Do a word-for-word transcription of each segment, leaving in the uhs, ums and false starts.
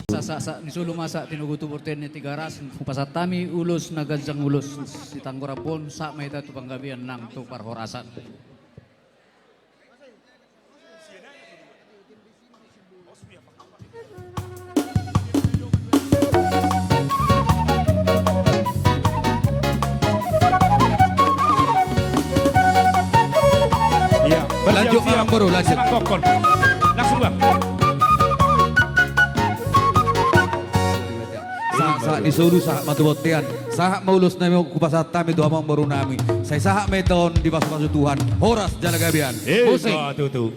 Sahat-sahat ni solu ma sahat tinogu tu bontean ni Tigaras, hupasahat hami ulos na ganjang, ulos sitanggo rambu on, sahat ma hita tu panggabean nang tu parhorasan. Iya, lanjut, bersiap-siap. Amang Boru, lanjut. Simak kokon. Langsung, Bang. Sahat-sahat ni solu sahat ma tu bontean. Sahat ma ulos nami, hupasahat hami tu amang boru nami. Sai sahat ma hita on dipasu-pasu Tuhan. Horas jala gabean. Musik. Ima tutu.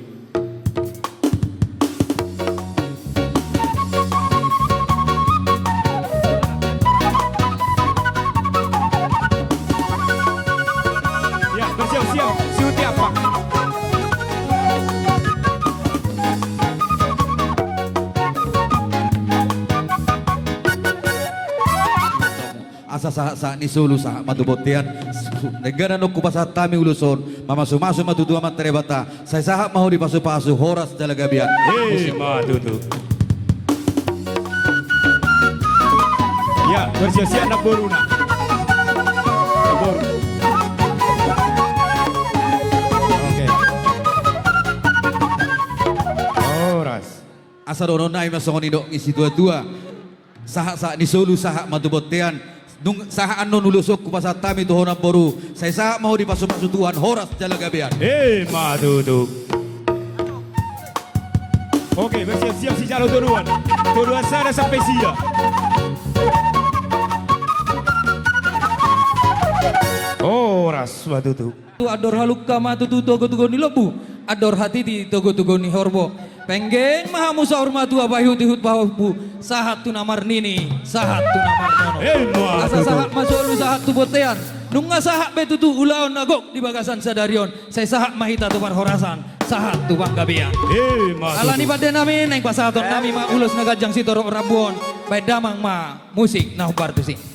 Ya, bersiap-siap. Siuti apa? Asa sahat-sahat ni solu sahat ma tu bontean. Denggan annon hupasahat hami ulos on, mamasu-masu ma tutu Amanta Debata. Sai sahat ma ho dipasu-pasu, horas jala gabean. Ima tutu. Ya, bersiap-siap namboruna. Namboru. Oke. Horas. Asa dohonon nami ma songon nidok ni situa-tua. Sahat-sahat ni solu sahat ma tu bontean. Nunga sahat annon ulos on hupasahat hami tu ho namboru. Sai sahat ma ho dipasu-pasu Tuhan, horas jala gabean. Ima tutu. Oke, bersiap-siap sijalo todoan. Todoan sada sampe sia. Horas ma tutu. Andor halumpang ma tutu togu-togu ni lombu, andor hatiti togu-togu ni horbo. Penggeng ma hamu saur matua, paihut-ihut pahompu, sahat tu na marnini, sahat tu na marnono. Ima tutu. Asa sahat ma solu sahat tu bontean. Nunga sahat be tutu ulaon na gok di bagasan sadari on. Sai sahat ma hita tu parhorasan, sahat tu panggabean. Ima tutu. Alani pande nami, naeng pasahaton nami ma ulos na ganjang sitorop rambu on. Baen damang ma musik na hombar tusi.